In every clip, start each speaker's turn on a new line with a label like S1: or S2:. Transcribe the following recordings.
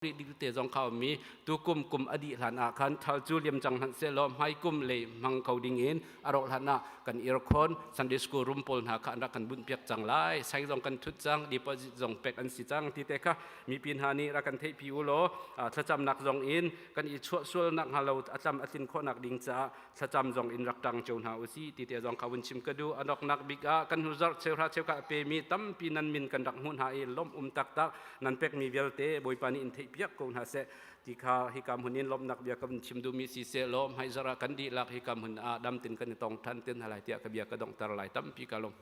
S1: Rih ding te zong kha um i tukum kum a dih hlan ah khan thal cu liam cang hmanh sehlaw hmai kum lei hmang ko ding in a rawh hlan ah kan irkhon Sunday school room pawl hna kha an rak kan bunh piak cang lai. Sai zong kan thut cang, deposit zong pek an si cang ti te kha mipi hna nih rak kan theihpi u law thlacamnak zong in kan i chuah sual nak hnga lo a tlam a tlin khawhnak ding caah thlacam zong in rak ṭang cio hna u si ti te zong kha vun chim ka duh. A donghnak bik ah kan hnu zarh cheuhra cheukhat a pemi tampi nan min kan rak hmuh hna i lawmh um taktak. Nan pekmi vialte Bawipa nih in theihpiak ko hna seh ti kha hika hmun in lawmhnak bia ka vun chim duhmi si seh law hmaizarh ah kan dihlak hika hmun ah dam tin kan i tong ṭhan te hna lai tiah ka bia ka donghter lai. Tampi ka lawm.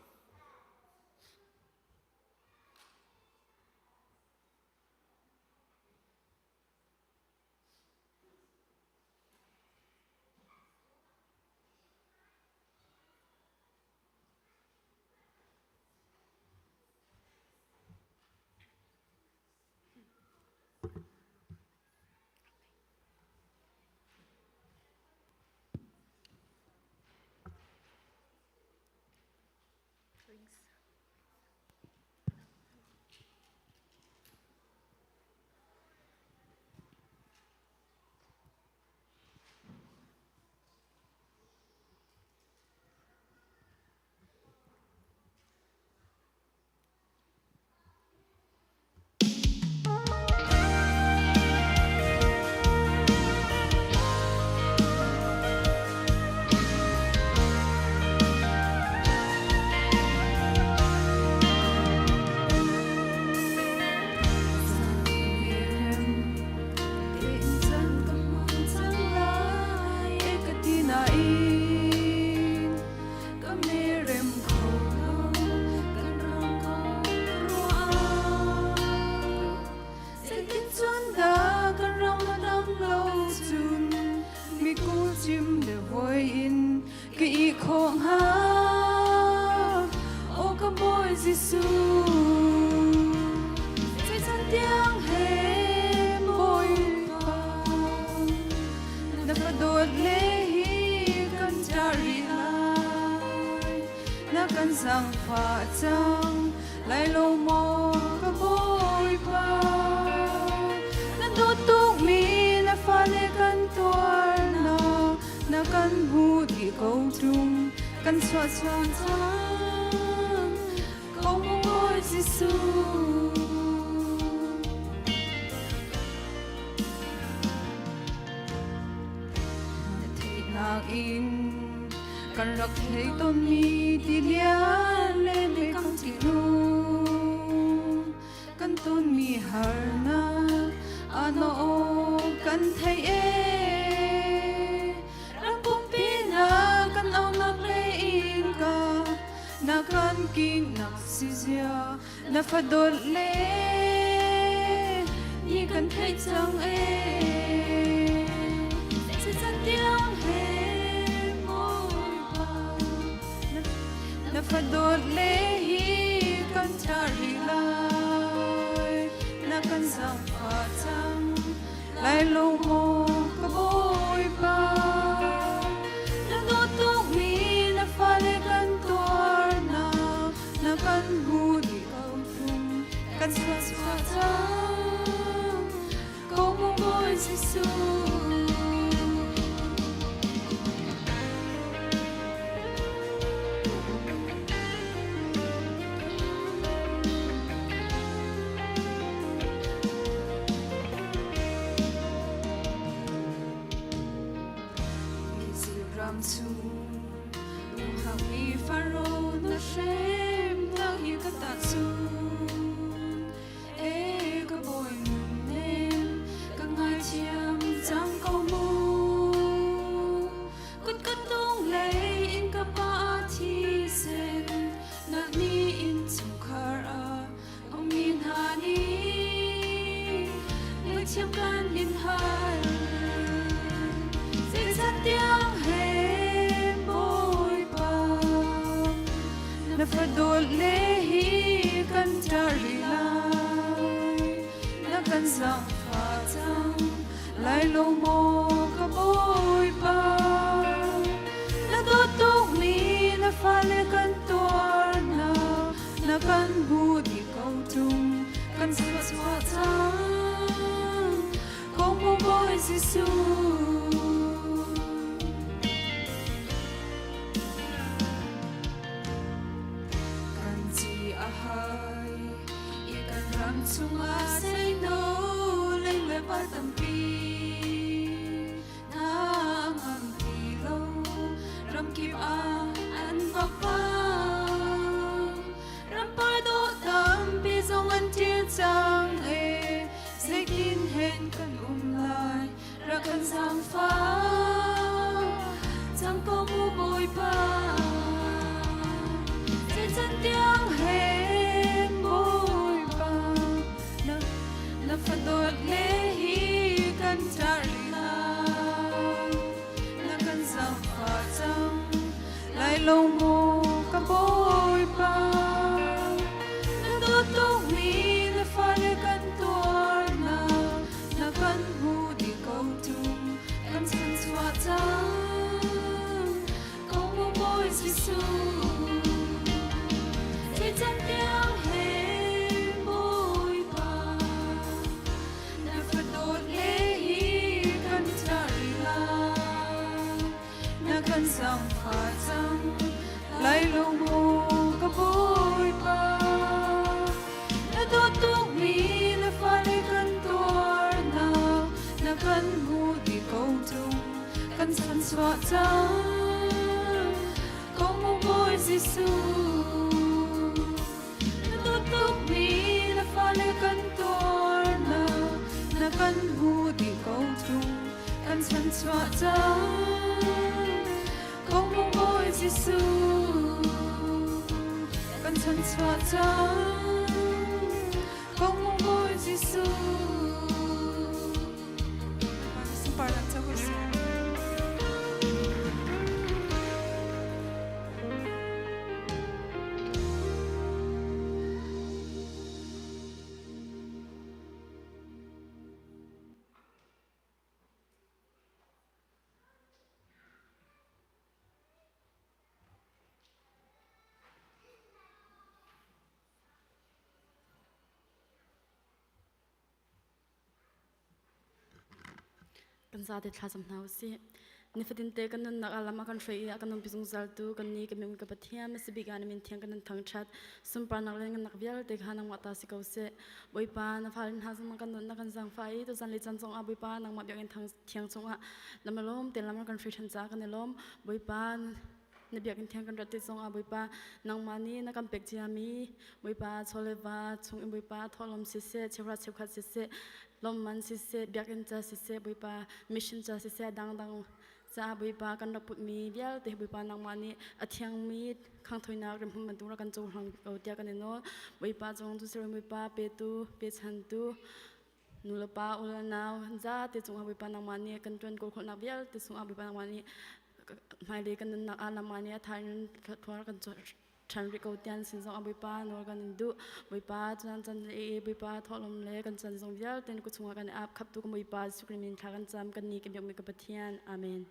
S2: Jesuh. Kan ci a hai i kan ram chungah seino leng le pa tampi hna ngam ti lo ramkip ah an vak Rampar dawh tampi zong an ṭil cang e zeitin hen kan um lai rak kan zaangfah cang ko mu Bawipa zeican tiang hen Bawipa na na fadawt le hi kan tar lai na kan zaangfah cang lai lo maw ka Bawipa na dawt tukmi na fale kan tuarnak na kan hmu dih ko tung kan chanchuah cang ko mu Bawi Jesuh zei tiang he Bawipa na fadawt le hi kan tar lai na kan zaangfah cang lai lo maw ka Bawipa na dawt tukmi na fale kan tuarnak na kan hmu dih ko tung kan chanchuah cang ko mu Bawi Jesuh na dawt tukmi na fale kan tuarnak na kan hmu dih ko tung kan chanchuah cang ko mu Bawi Jesuh kan chanchuah cang ko mu Bawi Jesuh
S3: Sunparnak cu ko seh.
S4: Kan zate thlacam hna usih. Nifatin te kan nunnak ah lam a kan hruai i a kan umpi zungzal tu kan ni kan min ka Pathian na si bik ah na min thiang kan in thangthat sunparnak le ngannak vialte kha nangmah ta si ko seh. Bawipa na fale hna zong kan nunnak kan zaangfah i tuzan le caan zong ah Bawipa nangmah biakinn thang thiang chungah lam a lawm te lam kan hruai ṭhan caah kan i lawm. Bawipa na biakinn thiang kan rat ti zong ah Bawipa nangmah nih na kan pek ciami Bawipa chawleva chung in Bawipa thawhlawm siseh cheuhra cheukhat siseh lawmman siseh biakinn ca siseh Bawipa mission ca siseh dangdang caah Bawipa kan rak putmi vialte Bawipa nangmah nih a thiangmi khangthoinak rimhmun bantuk rak kan cohlang ko tiah kan i nawl Bawipa cung cu sirin Bawipa petu pechantu nulepa u le nau zate cungah Bawipa nangmah nih kan ṭuan kawl khawhnak vialte chungah Bawipa nangmah nih hmailei kan nunnak ah nangmah nih a tha in thluachuah kan ṭhan rih ko tian sin zong ah Bawipa nawl kan in duh Bawipa cun can le Bawipa thawhlawm le kan chan zong vialte ku chungah kan i ap khaptu ka Bawipa Jesuh Khrih min thla kan cam kan ni kan biakmi ka Pathian Amen.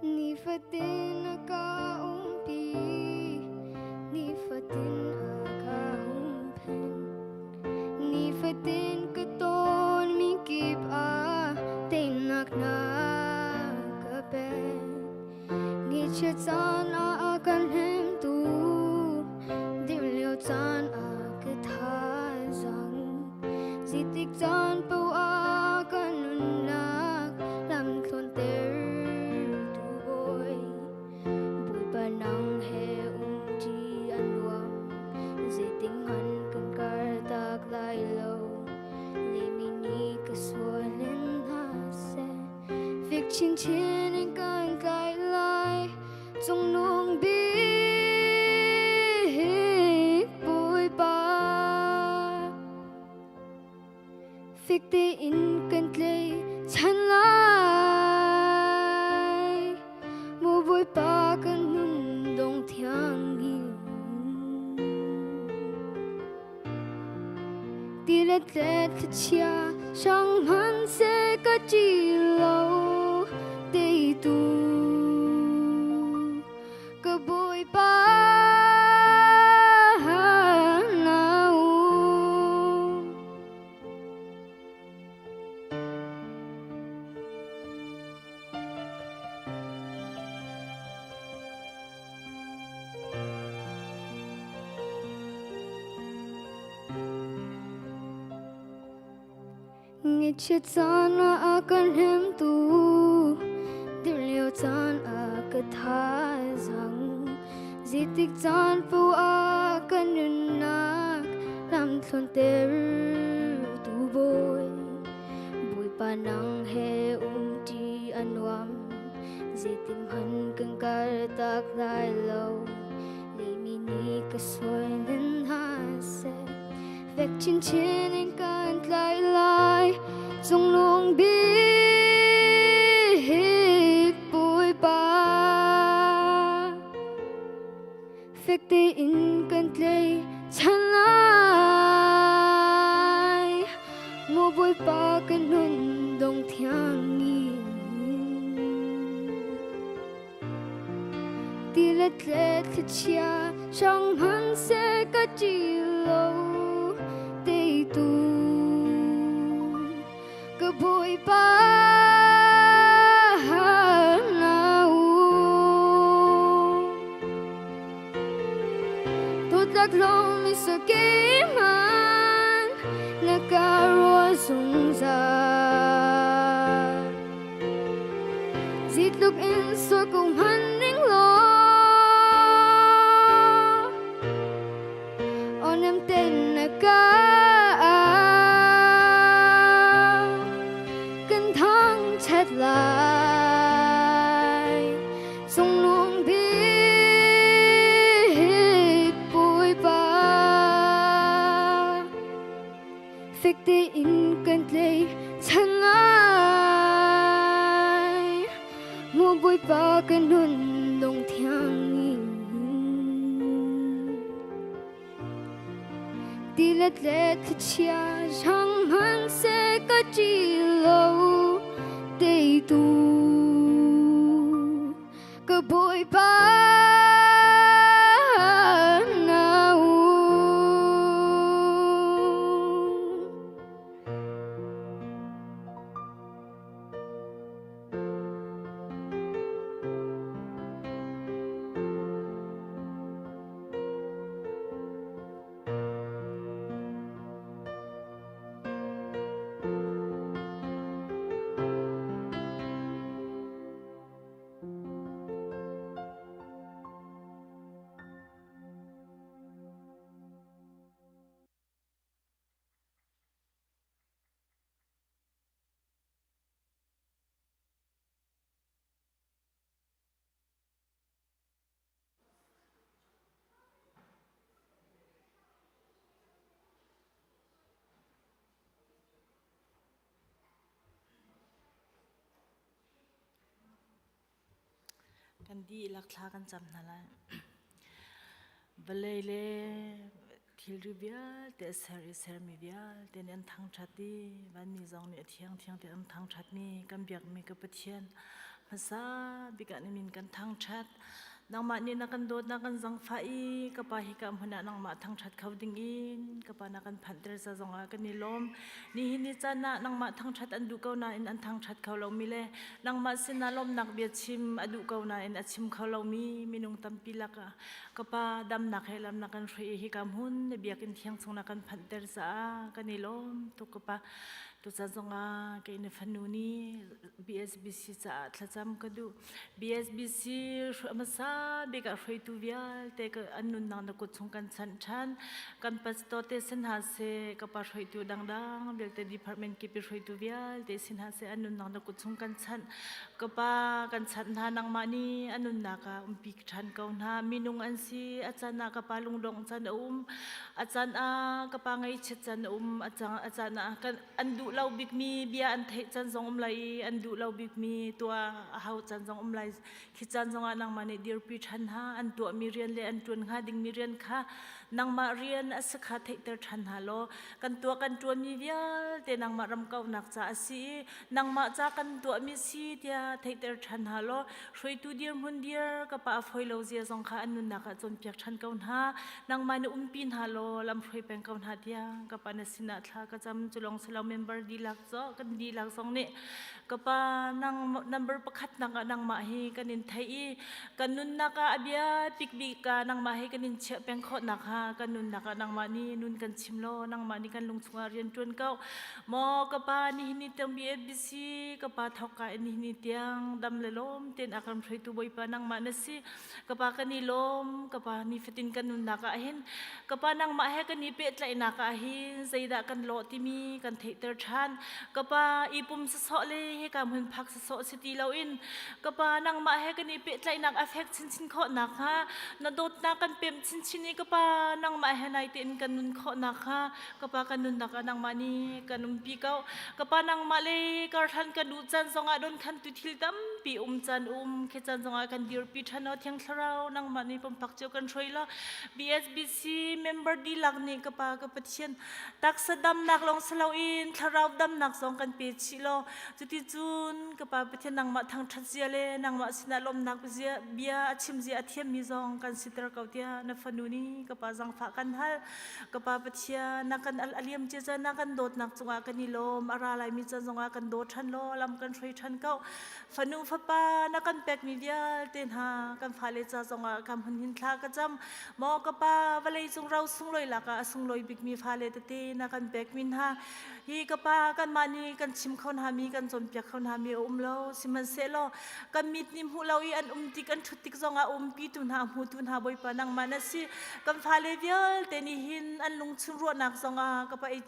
S5: Nifatin a ka umpi, nifatin a ka humphen. Nifatin ka tawn mi kip ah teinak na ka pek. Ngichia caan ah a kan hnemtu, dim lio caan ah ka thazaang. Zitik caan paoh ah ka nunnak. chinchin in kan tlai lai. Cungnung bik Bawipa. Fek tein kan tlei chan lai. Maw Bawipa kan nun dong thiang in. Ti le tlet thlichia hrang hmanhseh ka ṭi lo teitu ka Bawipa na um. Ngaihchiat caan ah a kan hnemtu dirh lio caan ah ka thazaang zeitik caan paoh ah ka nunnak lamthluan tertu bawi Bawipa nang he umṭi a nuam zeitin hmanh kan kal tak lai lo leimi nih ka sual nan hna seh fek chinchin in kan tlai lai cungnung bik Bawipa fek tein kan tlei chan lai maw Bawipa kan nun dong thiang in Ti le tlet thlichia hrang hmanhseh ka ṭi lo teitu ka Bawipa na um. Tutlak lomi sa keiman na ka ruah zungzal. Zeitluk in sual ko hmanh ning law Aw ten na ka kan thangṭhat lai Cungnung bik Bawipa Fek tein kan tlei chan lai Maw Bawipa kan nun dong thiang in Ti le tlet thlichia hrang hmanhseh ka ṭi lo teitu ka Bawipa na um.
S6: Kan dihlak thla kan cam hna lai. Vawlei le thilri vialte a ser i sermi vialte nih an thangṭhat i vanmi zong nih a thiangthiang te an thangṭhatmi kan biakmi ka Pathian hmasa bik ah na min kan thangṭhat. Nangmah nih na kan dawt na kan zangfah i ka pa hika hmun ah nangmah thangṭhat kho ding in ka pa na kan phanhter ca zongah kan i lawm. Nihin ni caan ah nangmah thangṭhat an duh ko nain an thangṭhat kho lomi le nangmah sinah lawmhnak bia chim a duh ko nain a chim kho lomi minung tampi lakah ka pa damnak he lam na kan hruai i hika hmun na biakinn thiang chung na kan phanhter caah kan i lawm tuk ka pa. Tuchan zongah kei na fanu nih BSBC caah thlacam ka duh. BSBC hmasa bik ah hruaitu vialte an nunnak na kut chung kan chanh ṭhan. Kan pastor te sin hna seh, ka pa hruaitu dangdang vialte department kip i hruaitu vialte sin hna seh an nunnak na kut chung kan chanh. Ka pa kan chanh hna nangmah nih an nunnak ah umpi ṭhan ko hna. Minung an si, a can ah ka pa lungdongh can a um, a can ah ka pa ngaihchiat can a um, a can ah kan an duh lo bikmi bia an theih can zong um lai i an duh lo bikmi tuah a hau can zong um lai. Khi caan zongah nangmah nih dirpi ṭhan hna, an tuahmi rian le an ṭuan hnga dingmi rian kha nangmah rian a si kha theihter ṭhan hna law kan tuah kan ṭuanmi vialte nangmah ram kauhnak ca a si i nangmah ca kan tuahmi si tiah theihter ṭhan hna law hruaitu dirhmun dir ka pa a fawi lo zia zong kha an nunnak ah cawnpiak ṭhan ko hna. Nangmah nih umpi hna law lam hruai peng ko hna tiah ka pa na sinah thla ka cam. Cu lawng si lo member dihlak kan dihlak zong nih Ka pa, nang number pakhat nak ah nangmah hi kan in theih i kan nunnak ah a bia bikbik ah nangmah hi kan in chiah peng khawh nakhnga kan nunnak ah nangmah nih nun kan chim law nangmah nih kan lung chungah rian ṭuan ko. Maw ka pa, nihin ni tiang BFBC ka pa thawkka in nihin ni tiang dam le lawm tein a kan hruaitu Bawipa nangmah na si. Ka pa kan i lawm, ka pa nifatin kan nunnak ah hin ka pa nangmah he kan i pehtlaihnak ah hin zeidah kan lawh timi kan theihter ṭhan. Ka pa i pum sawsawh le hika hmun phak sawsawh si ti loin ka pa nangmah he kan i pehtlaihnak a fek chinchin khawh nakhnga na dawtnak kan pemh chinchin i ka pa nangmah he nai tein kan nun khawh nakhnga ka pa kan nunnak ah nangmah nih kan umpi ko. Ka pa nangmah le karhlan kan duh caan zongah don khan tu thil tampi um caan um khi caan zongah kan dirpi ṭhan o Thiang Thlarau nangmah nih pumpak cio kan hruai la. BSBC member dihlak nih ka pa ka Pathian taksa damnak lawng si loin thlarau damnak zong kan pe chih law cuticun ka pa Pathian nangmah thangṭhat zia le nangmah sinah lawmnak zia bia a chim zia a thiammi zong kan siter ko tiah na fanu nih ka pa zangfah kan hal. Ka pa Pathian, na kan a liam cia caan na kan dawtnak cungah kan i lawm. A ra laimi caan zongah kan daw ṭhan law lam kan hruai ṭhan ko. Fanu fapa na kan pekmi vialte hna kan fale ca zongah kam hun hin thla ka cam. Maw ka pa, vawlei cung ro sunglawi lakah a sunglawi bikmi fale tete na kan pekmi hna. Hi ka pa, kanmah nih kan chim kho hna mi, kan cawnpiak kho hna mi a um lo. Sihmanhsehlaw kan mit nih hmuh lo i an um tik an ṭhut tik zongah umpitu hna hmutu hna Bawipa nangmah na si. Kan fale vialte nih hin an lungchung ruahnak zongah ka pa ei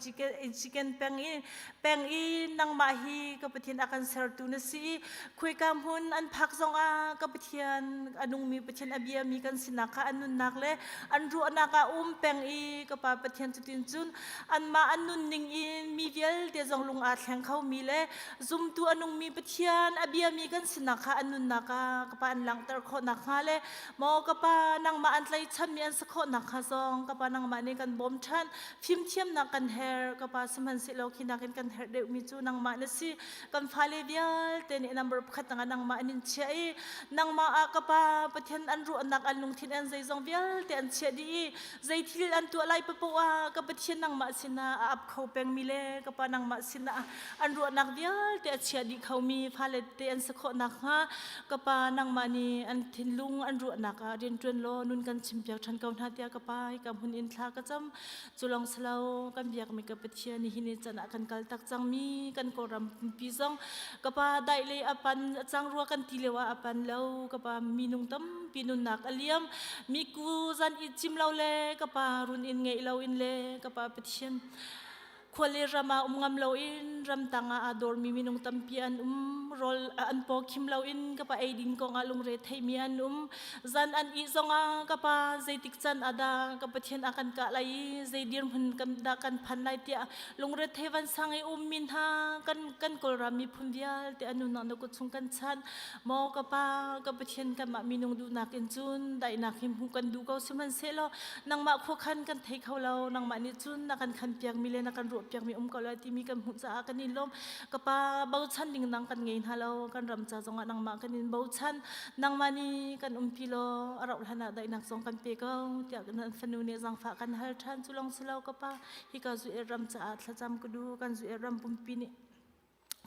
S6: peng i peng i nangmah hi ka Pathian a kan sertu na si i khuika hmun an phak zongah ka Pathian a nungmi Pathian a biami kan sinak kha an nunnak le an ruahnak ah um peng i ka pa Pathian cutin cun anmah an nunning in mi vialte zong lung aa thleng khomi le zumtu a nungmi Pathian a biami kan sinak kha an nunnak ah ka pa an langhter khawh nakhnga le maw ka pa nangmah an tlaichanmi an si khawh nakhnga zong ka pa nangmah nih kan bawm ṭhan. Fimthiamnak kan herh ka pa, sihmanhsehlaw khi nakin kan herh deuhmi cu nangmah na si. Kan fale vialte nih number pakhat ah nangmah an in chiah i nangmah ah ka pa Pathian an ruahnak an lungthin an zeizong vialte an chiah dih i zei thil an tuah lai papoh ah ka Pathian nangmah sinah a ap kho pengmi le ka pa nangmah sinah an ruahnak vialte a chia dih khomi fale te an si khawh nakhnga ka pa nangmah nih an thinlung an ruahnak ah rianṭuan law nun kan chimpiak ṭhan ko hna tiah ka pa hika hmun in thla ka cam. Cu lawng si lo, kan biakmi ka Pathian nihin ni can ah kan kal tak cangmi kan Kawlram pumpi zong ka pa daih lei a pan cang rua kan ti lio ah a pan lo. Ka pa minung tampi nunnak a liam miku zan i cim lo le ka pa run in ngeih lo in le ka pa Pathian khua le ram ah um ngam loin ramtang ah aa dawrmi minung tampi an um. Rawl an paw khim loin ka pa eidin kong ah lungre theimi an um. Zan an ih zongah ka pa zeitik can ah dah ka Pathian a kan kah lai i zei dirhmun kan dah kan phan lai tiah lungre thei vansang i ummi hna kan Kawlram miphun vialte an nunnak na kut chung kan chanh. Maw ka pa ka Pathian, kanmah minung duhnak in cun daihnak hi hmuh kan duh ko, sihmanhsehlaw nangmah khuakhan kan thei kho lo. Nangmah nih cun na kan khan piakmi le na kan ruah piakmi um ko lai timi kan hmuh caah kan i lawm. Ka pa, bochan ding nang kan ngei hna lo. Kan ram ca zongah nangmah kan in bochan. Nangmah nih kan umpi law a rauh hlan ah daihnak zong kan pe ko tiah nan fanu nih zaangfah kan hal ṭhan. Cu lawng si lo ka pa, hika Zuel ram caah thlacam ka duh. Kan Zuel ram pumpi nih.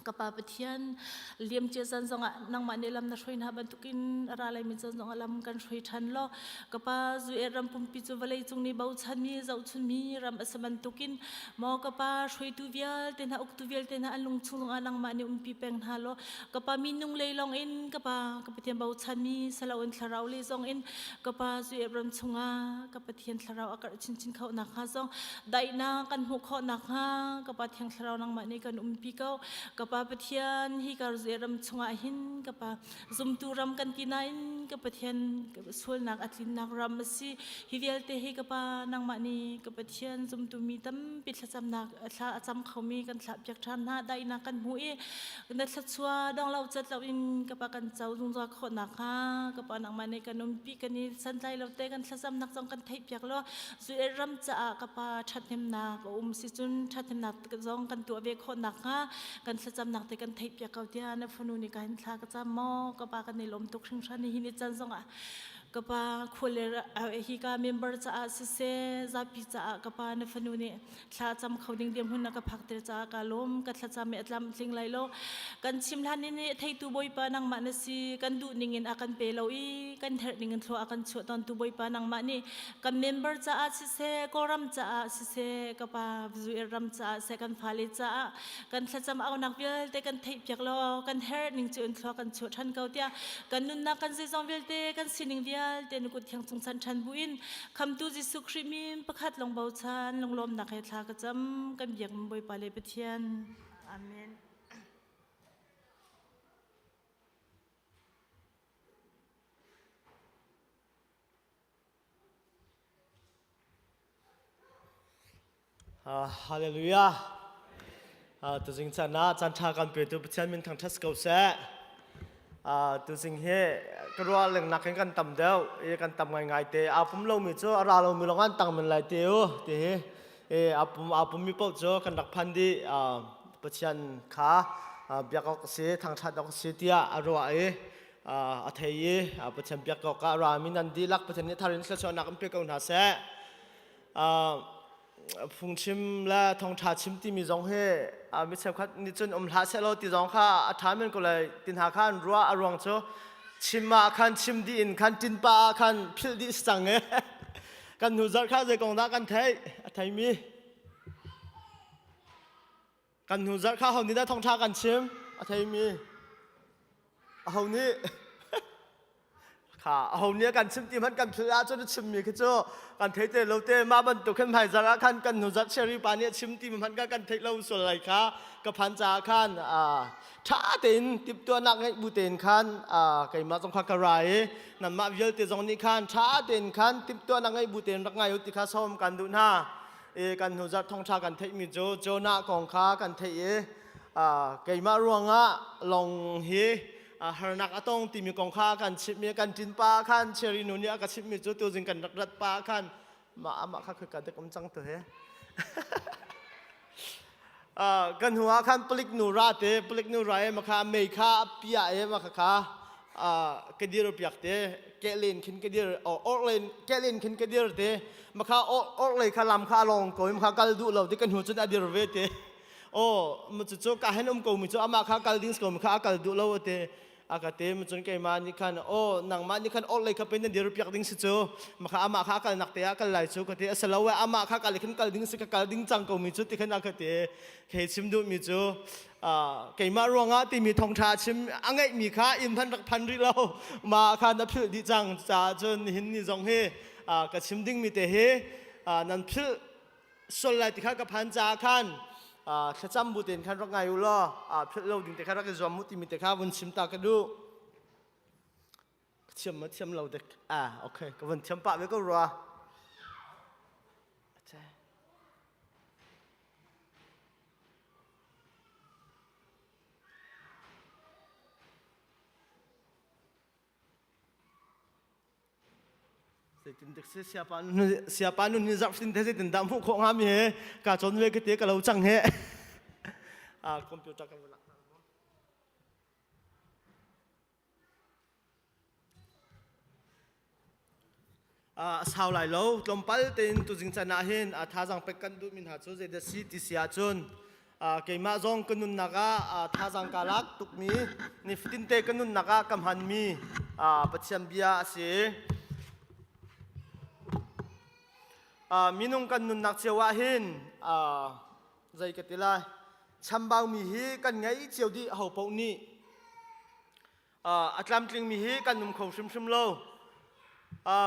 S6: Ka Pa Pathian, liamcia caan zongah nangmah nih lam na hruai hna bantukin a ra laimi caan zongah lam kan hruai ṭhan law ka Pa Zuet ram pumpi cu vawlei cung nih bochanmi zohchunmi ram a si bantukin maw ka Pa hruaitu vialte hna uktu vialte hna an lung chung zongah nangmah nih umpi peng hna law ka Pa minung lei lawngin ka Pa ka Pathian bochanmi saloin thlarau lei zongin ka Pa Zuet ram chungah ka Pathian thlarau a karh chinchin kho nakhnga zong daihnak kan hmuh khawh nakhnga ka Pa Thiang Thlarau nangmah nih kan umpi ko. Ka Pa Pathian hi ka ram chungah hin ka Pa zumtu ram kan ti nain ka Pathian sualnak a tlinnak ram a si. Hi vialte hi ka Pa nangmah nih ka Pathian zumtu mi tampi thlacamnak thla a cam khomi kan thlah piak ṭhan hna daihnak kan hmu i na thluachuah dong lo cat lo in ka Pa kan co zungzal khawh nakhnga ka Pa nangmah nih kan umpi kan i santlai lo te kan thlacamnak zong kan theih piak law Zuet ram caah ka pa ṭhathnemnak a um si cun ṭhathnemnak zong kan tuah ve khawh nakhnga kan thlacamnak te kan theihpiak ko tiah na fanu nih ka hin thla ka cam maw ka pa kan i lawm tuk hringhran hi ni can zongah ka pa khual hi ka member caah siseh zapi caah ka pa na fanu nih thla cam kho ding dirhmun na ka phak ter caah ka lawm ka thlacam i a tlam tling lai lo kan chim hlan in theitu bawipa nangmah na si kan duh ning in a kan pe lo i kan herh ning in thlua a kan chuah tawn tu bawipa nangmah nih kan member caah siseh kawlram caah siseh ka pa zuir ram caah seh kan fale caah kan thlacam aunak vialte kan theih piak law kan herh ning cu in thlua kan chuah than ko tiah kan nunnak kan zeizong vialte kan sining vialte na kut thiang chung chan than buin khamtu Jesuh Khrih min pakhat lawng bochan lunglawmnak he thla ka cam kan biak Bawipa le Pathian
S7: Amen.
S8: Hallelujah. Tuzing chan ah caan ṭha kan petu Pathian min thangṭhat ko seh. Tuzing hi ka ruah lengnak in kan tam deuh i kan tam ngaingai te. Aa pum lomi cu a ra lomi lawng an tang men lai te u ti hi. Aa pummi paoh cu kan rak phan dih. Pathian kha biak awk a si, thangṭhat awk a si tiah a ruah i a thei i Pathian biak awk ah a rami nan dihlak Pathian nih thar in thluachuahnak in pe ko hna seh. Phungchim le thawngṭha chim timi zong hi mi cheukhat nih cun um hlah sehlaw ti zong kha a ṭha men ko lai ti hna kha an ruah. A ruang cu chim ah khan chim dih in khan ṭin pa ah khan philh dih si cang i kan hnu zarh kha zei kong dah kan theih a theimi Kan hnu zarh kha ho nih dah thawngṭha kan chim? A theimi. Aho nih? Kha aho nih kan chim ti hmanh kan philh ahcun a chimmi khi cu kan thei te lo te mah bantuk khin hmai zarh ah khan kan hnu zarh cherry pa nih a chim ti hmanh kha kan theih lo sual lai kha ka phan caah khan ṭha tein timhtuahnak ngeih bu tein khan keimah zong kha ka ra i nanmah vialte zong nih khan ṭha tein khan timhtuahnak ngeih bu tein rak ngai u ti kha sawm kan duh hna. I kan hnu zarh thawngṭha kan theihmi cu Jonah kong kha kan theih i keimah ruangah lawng hi harnak a tong timi kong kha kan chimh i kan ṭin pa khan Cherry nu nih a ka chimhmi cu tuzing kan rak rat pa khan mah amah kha khika dek um cang tu he kan hnu ah khan palik nu ra te palik nu ra e makha mei kha pia e makha kha ka dir piak te ke len khin ka dir or len ke len khin ka dir te makha or lei kha lam kha long ko makha kal duh lo ti kan hnu cun a dir ve te o mu cu cu ka hen um ko mi cu ama kha kal ding ko mi kha a kal duh lo te a ka te cun keimah nih khan aw nangmah nih khan orhlei kha pen na dir piak ding si cu makha amah kha kal nak te ah kal lai cu ka ti a si lo e amah kha kal khin kal ding si ka kal ding cang ko mi cu ti khan a ka ti kei chim duh mi cu keimah ruangah timi thongtha chim a ngeih mi kha inn hman rak phan rih lo ma kha na philh dih cang caah cun nihin ni zong hi ka chim ding mi te hi nan philh sol lai ti kha ka phan caah khan thlacam bu tein khan rak ngai u law philh lo ding te kha rak i zuam mu timi te kha vun chim ta ka duh. Ka thiam ma thiam lo dek. Ah, okay, ka vun thiam pah ve ko rua. Zeitintik si siapa nun siapa nun hi zarh tin te zeitin dah hmuh khawh hnga mi he ka cawn ve ka te ka lo cang he ah computer kan lak a sau lai lo tlawmpal tein tuzing can ah hin a thazang pek kan duh mi hna cu zeidah si ti si ahcun. Keimah zong ka nunnak ah thazaang ka lak tukmi nifatin te ka nunnak ah ka hmanmi Pathian bia a si. Minung kan nunnak cio ah hin zei ka ti lai chambaumi hi kan ngei cio dih ho paoh nih a tlamtlingmi hi kan um kho hrimhrim lo.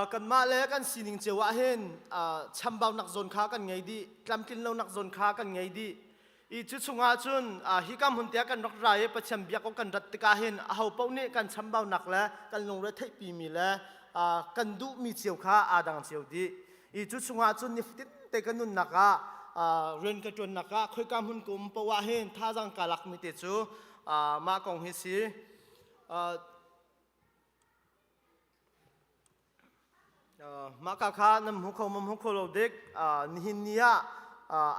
S8: Kanmah le kan sining cio ah hin chambaunak zawn kha kan ngei dih, tlamtlin lonak zawn kha kan ngei dih. I cu chungah cun hika hmun tiah kan rak ra i Pathian biak awk kan rat tikah hin aho paoh nih kan chambaunak le kan lungre theihpimi le kan duhmi cio kha aa dang cio dih. I cu chungah cun nifatin te kan nunnak ah rian ka ṭuannak ah khoika hmun ka um paoh ah hin thazaang kaa lakmi te cu mah kong hi si. Mah ka kha nan hmu kho mam hmu kho lo dik nihin ni ah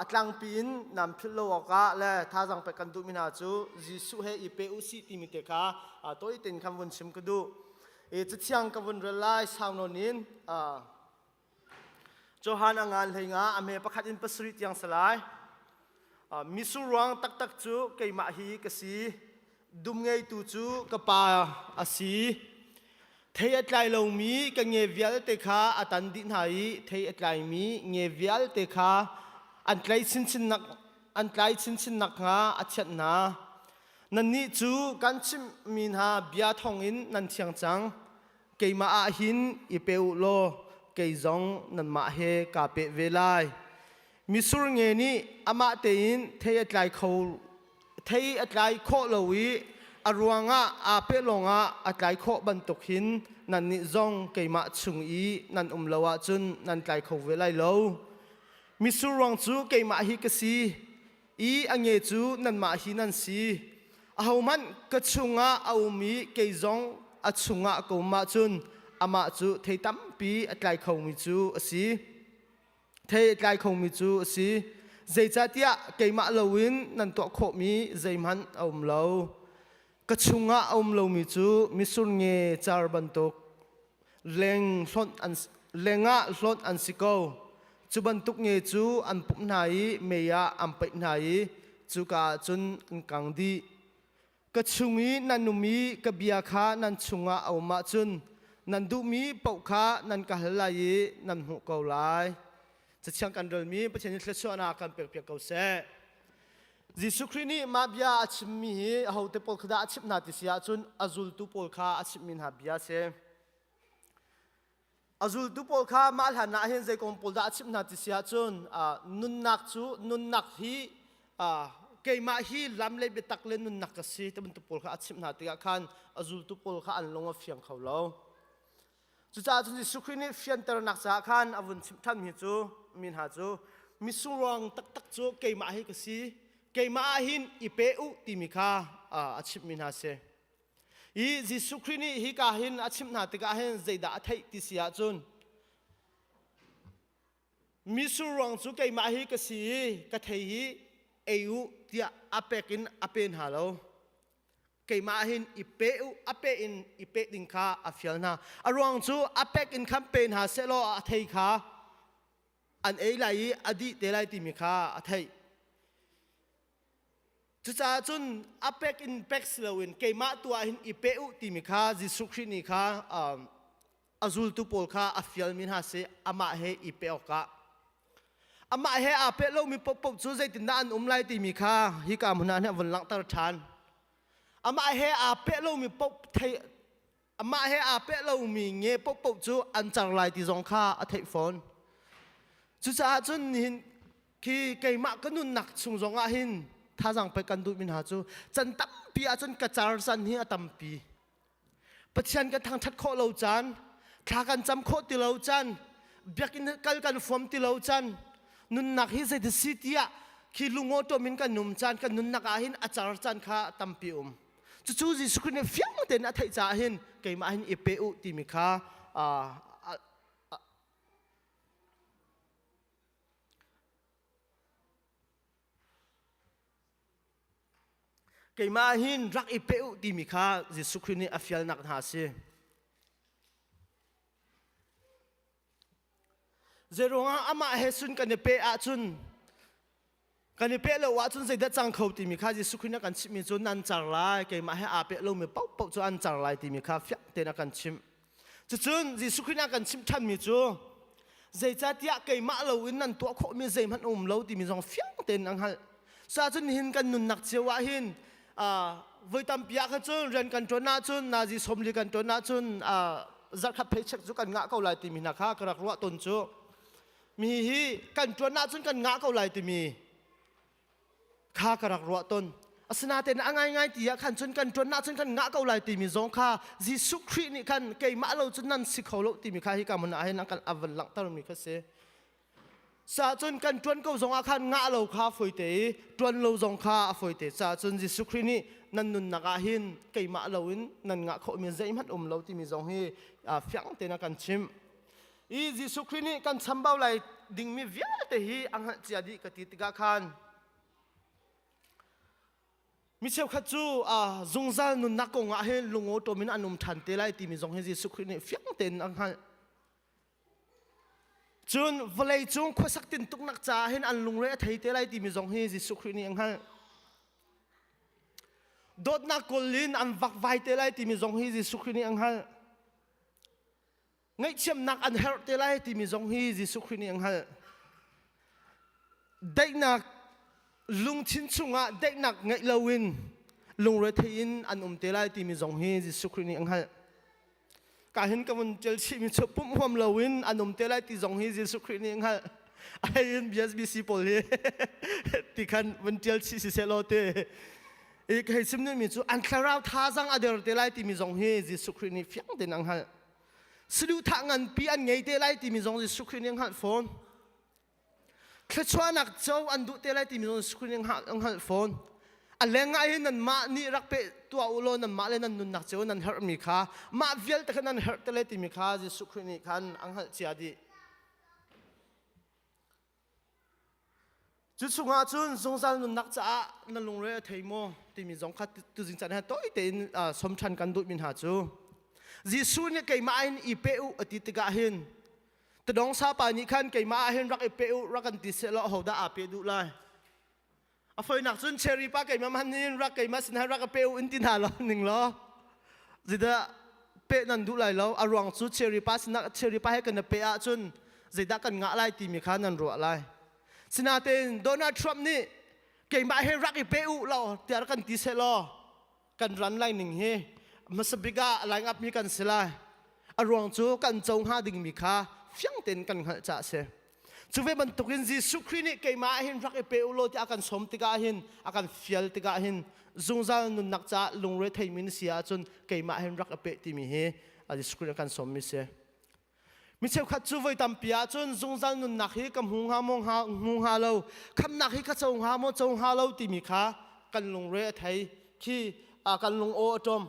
S8: a tlangpi in nan philh lo awkah le thazaang pek kan duhmi hna cu Jesuh he i pe u sih timi te kha tawi tein khan vun chim ka duh. I cathiang ka vun rel lai sau nawn in Johan a ngan hlei nga a hme pakhat in pasarih tiang si lai. Misur ruang taktak cu keimah hi ka si. Dum ngeitu cu ka pa a si. Thei a tlai lomi ka nge vialte kha a tan dih hna i thei a tlaimi nge vialte kha an tlai chinchin nak an tlai chinchin nakhnga a thianh hna. Nannih cu kan chimhmi hna bia thawngin nan thiang cang. Keimah ah hin i pe u law kei zong nanmah he kaa peh ve lai. Misur nge nih amah tein thei a tlai kho thei a tlai khawh lo i a ruangah aa peh lawngah a tlai khawh bantuk hin nannih zong keimah chung i nan um lo ahcun nan tlai kho ve lai lo. Misur ruang cu keimah hi ka si i a nge cu nanmah hi nan si. Ahohmanh ka chungah a um i kei zong a chungah ka um ahcun amah cu thei tampi a tlai khomi cu a si. Thei a tlai khomi cu a si. Zeicahtiah keimah loin nan tuah khawhmi zeihmanh a um lo. Ka chungah a um lomi cu misur nge car bantuk leng hlonh an lengah hlonh an si ko. Cu bantuk nge cu an pumh hna i mei ah an paih hna i cuka ah cun an kang dih. Ka chung i nan um i ka bia kha nan chungah a um ahcun nan duhmi paoh kha nan ka hal lai i nan hmuh ko lai. Cathiang kan relmi Pathian nih thluachuahnak kan pekpiak ko seh. Jesuh Khrih nih mah bia a chimmi hi ahote pawl kha dah a chimh hna ti si ahcun a zultu pawl kha a chimhmi hna bia a si. A zultu pawl kha mah hlan ah hin zei kong pawl dah a chimh hna ti si ahcun nunnak cu nunnak hi keimah hi lam le biatak le nunnak ka si ti bantuk pawl kha a chimh hna tikah khan a zultu pawl kha an lung a fiang kho lo. Cucaah cun Jesuh Khrih nih fianternak caah khan a vun chimh ṭhanmi cu mi hna cu misung taktak cu keimah hi ka si keimah ah hin i pe u timi kha a chimhmi hna si. I Jesuh Khrih nih hika hin a chimh hna tikah hin zeidah a theih ti si ahcun misur ruang cu keimah hi ka si i ka thei hi ei u tiah a pek in a pe hna lo. Keimah hin i pe u a pe in i pe ding kha a fial hna. A ruang cu a pek in khan pe hna sehlaw a thei kha an ei lai i a dih te lai timi kha a theih. Cucaah cun a pek in pek si loin keimah tu ah hin i pe u timi kha Jesuh Khrih nih kha a zultu pawl kha a fialmi hna si amah he i pe awkah. Amah he aa peh lomi paohpaoh cu zeitindah an um lai timi kha hika hmun ah hin a vun langhter ṭhan. Amah he aa peh lomi paoh thei amah he aa peh lomi nge paohpaoh cu an car lai ti zong kha a theih fawn. Cucaah cun nihin khi keimah ka nunnak chung zong ah hin thazaang pek kan duhmi hna cu can tampi ahcun ka car can hi a tampi. Pathian kan thangṭhat khawh lo caan, thla kan cam khawh ti lo caan, biakinn kal kan fuam ti lo caan, nunnak hi zeiti si tiah khi lungawṭawm in kan um caan, kan nunnak ah hin a car caan kha tampi um. Cucu Jesuh Khrih nih fiang tein a theih caah hin keimah hin i pe u timi kha Keimah hin rak i pe u timi kha Jesuh Khrih nih a fialnak hna a si. Zeiruangah amah he sun kan i pe ahcun Kan i peh lo ahcun zeidah cang kho timi kha Jesuh Khrih nih a kan chimhmi cu nan car lai, keimah he aa peh lomi paohpaoh cu an car lai timi kha fiang tein a kan chimh. Cucun Jesuh Khrih nih a kan chimh ṭhanmi cu zeicahtiah keimah loin nan tuah khawhmi zeihmanh a um lo timi zong fiang tein a hngalh. Cucaah nihin kan nunnak cio ah hin voi tampi ah khan cun rian kan ṭuan ahcun nazi sawmli kan ṭuan ahcun zarhkhat paycheck cu kan ngah ko lai timi hna kha ka rak ruah tawn cu. Mi hi kan ṭuan ahcun kan ngah ko lai timi kha ka rak ruah tawn. Asinain a ngaingai ti ah khan cun kan ṭuan ahcun kan ngah ko lai timi zong kha Jesuh Khrih nih khan keimah lo cun nan si kho lo timi kha hika hmun ah hin a van langhtermi kha si. Sa cun kan ṭuan ko zong ah khan ngah lo kha a fawite i ṭuan lo zong kha a fawite. Ca cun Jesuh Khrih nih nan nunnak ah hin keimah lo in nan ngah khawhmi zeihmanh um lo timi zong hi fiang tein a kan chimh. I Jesuh Khrih nih kan chambau lai dingmi vialte hi a hngalh cia dih ka ti tikah khan mi cheukhat cu zungzal nunnak kong ah hin lungawṭawm in an um ṭhan te lai timi zong hi Jesuh Khrih nih fiang tein a hngalh. Cun vawlei cung khuasak tintuknak caah hin an lungre a thei te lai timi zong hi Jesuh Khrih nih a hngalh. Dawtnak kawl in an vakvai te lai timi zong hi Jesuh Khrih nih a hngalh. Ngaihthiamnak an herh te lai timi zong hi Jesuh Khrih nih a hngalh. Daihnak lungthin chungah daihnak ngeih loin lungrethei in an um te lai timi zong hi Jesuh Khrih nih a hngalh. Ka hin ka vun ṭial chihmi cu pumh huam loin an um te lai ti zong hi Jesuh Khrih nih a hngalh. Ai in BSBC pawl hi ti khan vun ṭial chih si seh law ti. I ka hei chim duhmi cu an thlarau thazang a der te lai timi zong hi Jesuh Khrih nih fiang tein a hngalh. Saduhthah nganpi an ngei te lai timi zong Jesuh Khrih nih a hngalh fawn. Thluachuahnak co an duh te lai timi zong Jesuh Khrih nih a hngalh fawn. A leng ah hin nanmah nih rak pe tuah u law nanmah le nan nunnak cio nan herhmi kha mah vialte kha nan herh te lai timi kha Jesuh Khrih nih khan a hngalh cia dih. Cu chungah cun zungzal nunnak caah na lungre a thei maw timi zong kha tuzing caan he tawi tein som ṭhan kan duhmi hna cu Jesuh nih keimah in i pe u a ti tikah hin Tadong sapa nih khan keimah ah hin rak i pe u rak kan ti sehlaw ahodah aa pe duh lai? A foinak cun cherry pa keimah man in rak keimah sin rak pe u in ti hna lo ning law zeidah pe nan duh lai lo a ruang cu cherry pa sinah cherry pa he kan pe ahcun zeidah kan ngah lai timi kha nan ruah lai. Sinain Donald Trump nih keimah he rak i pe u law tiah rak kan ti sehlaw kan ran lai ning hi hmasa bik ah line up mi kan si lai a ruang cu kan co hnga dingmi kha fiang tein kan hngalh caah si cu ve bantukin Jesuh Khrih nih keimah ah hin rak i pe u law tiah a kan sawm tikah hin a kan fial tikah hin zungzal nunnak caah lungre theimi na si ahcun keimah hin rak i pe timi hi Jesuh Khrih nih a kan sawmmi si Mi cheukhat cu voi tampi ahcun zungzal nunnak hi ka hmu hnga maw hmu hnga lo, khamnak hi ka co hnga maw co hnga lo timi kha kan lungre a thei khi kan lung aw a ṭawm.